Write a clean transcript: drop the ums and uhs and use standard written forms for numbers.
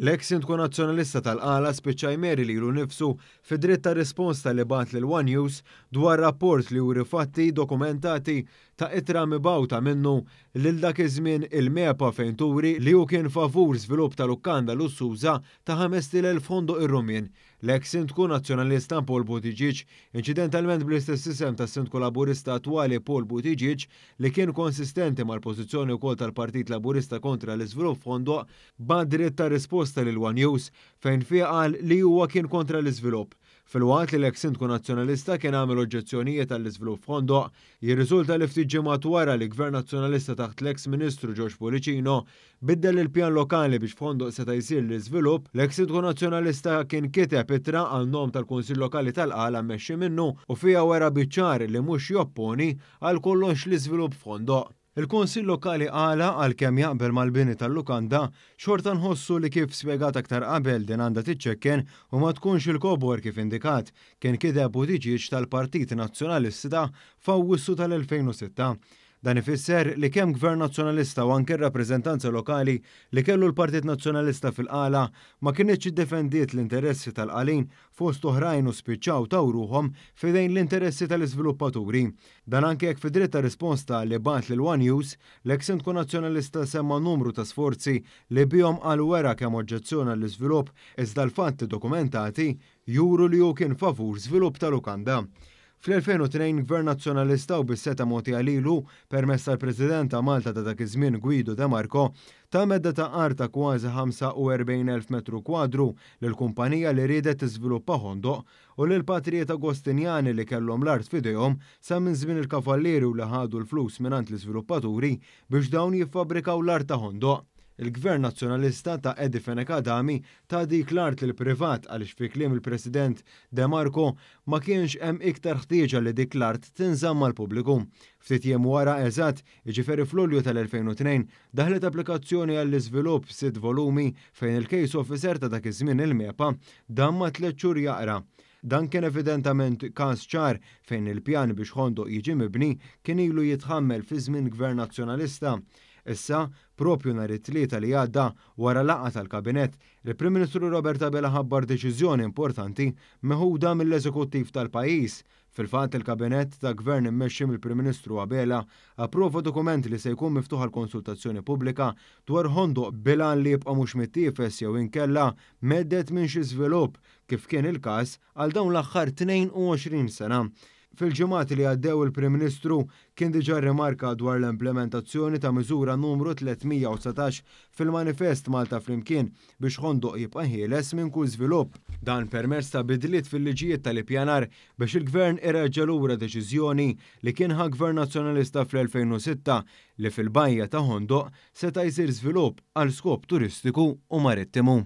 L-eks Sindku Nazzjonalista tal-Qala spiċċa jmeri lilu nnifsu fi dritt ta' risposta li bagħat lil one News dwar rapport li juri fatti dokumentati ta' ittra mibgħuta minnu lil dak iż-żmien il-MEPA fejn turi li hu kien favur żvilupp ta' lukanda lussuża ta' 5,000 f'Ħondoq ir-Rummien. L-eks Sindku Nazzjonalista Paul Buttigieg, inċidentalment bl-istess isem tas-Sindku Laburista attwali Paul Buttigieg, li kien konsistenti mal-pożizzjoni wkoll tal-Partit Laburista kontra l-iżvilupp f'Ħondoq, bagħat dritt ta' risposta lil one News fejn fiha qal li huwa kien kontra l-iżvilupp. Filwaqt li l-eks Sindku Nazzjonalista kien għamel oġġezzjonijiet għall-iżvilupp f'Ħondoq, jirriżulta li ftit ġimgħat wara li Gvern Nazzjonalista taħt l-eks Ministru George Pullicino biddel il-pjan lokali biex f'Ħondoq seta' jsir l-iżvilupp, l-eks Sindku Nazzjonalista kien kiteb ittra għan-nom tal-Kunsill Lokali tal-Qala mmexxi minnu u fiha wera biċ-ċar li mhux jopponi għal kollox l-iżvilupp f'Ħondoq. Il-Kunsill Lokali Qala għalkemm jaqbel mal-bini tal-lukanda, xorta nħossu li kif spjegat aktar qabel din għandha tiċċekken u ma tkunx il-kobor kif indikat, kien kiteb Buttigieg tal-Partit Nazzjonalista f'Awwissu tal-2006. Dan ifisser li kemm Gvern Nazzjonalista u anke r-rappreżentanza lokali li kellu l-Partit Nazzjonalista fil-Qala ma kinitx iddefendiet l-interessi tal-Qalin fost oħrajn u spiċċaw taw ruħhom f'idejn l-interessi tal-iżviluppaturi. Dan anke jekk fid-dritt ta' risposta li bagħat lil one News, l-eks Sindku Nazzjonalista semma numru ta' sforzi li bihom qal wera kemm oġġezzjona għall-iżvilupp iżda l-fatti dokumentati juru li hu kien favur żvilupp ta' lukanda. Fl-2002 Gvern Nazzjonalista u bis-setgħa mogħtija lilu permezz tal-President ta' Malta ta' dak iż-żmien Guido de Marco, ta medda ta' art ta' kważi 45,000 metru kwadru lil kumpanija li riedet tiżviluppa Ħondoq u lil patrijiet Agostinjani li kellhom l-art f'idejhom sa minn żmien il-Kavallieri u li ħadu l-flus mingħand l-iżviluppaturi biex dawn jiffabbrikaw l-art ta' Ħondoq. Il-Gvern Nazzjonalista ta' Eddie Fenech Adami ta dik l-art lill-privat għaliex fi kliem il-President De Marco ma kienx hemm iktar ħtieġa li dik l-art tinżamm għall-pubbliku. Ftit jiem wara eżatt, jiġifieri f'Lulju tal-2002, daħlet applikazzjoni għall-iżvilupp b'sitt volumi fejn il-case officer ta' dak iż-żmien il-MEPA dam ma' tlett xhur jaqra. Dan kien evidentament każ ċar fejn il-pjan biex Ħondoq jiġi mibni kien ilu jitħammel fi żmien Gvern Nazzjonalista. Issa, propju nhar it-Tlieta li għadda, wara laqgħa tal-Kabinett, il-Prim Ministru Robert Abela ħabbar deċiżjoni importanti meħuda mill-Eżekuttiv tal-pajjiż. Fil-fatt, il-Kabinett ta' Gvern immexxi mill-Prim Ministru Abela approva dokument li se jkun miftuħ għal konsultazzjoni pubblika dwar Ħondoq bil-għan li jibqa' mhux mittiefes jew inkella mhedded minn xi żvilupp, kif kien il-każ għal dawn l-aħħar 22 sena. Fil-ġimgħat li għaddew il-Prim Ministru kien diġà rrimarka dwar l-implementazzjoni ta' miżura numru 319 fil-manifest Malta Flimkien biex Ħondoq jibqa' ħieles minn kull żvilupp. Dan permezz ta' bidliet fil-liġijiet tal-ippjanar biex il-Gvern ireġġa' lura deċiżjoni li kien ħa Gvern Nazzjonalista fl-2006 li fil-bajja ta' Ħondoq seta' jsir żvilupp għal skop turistiku u marittimu.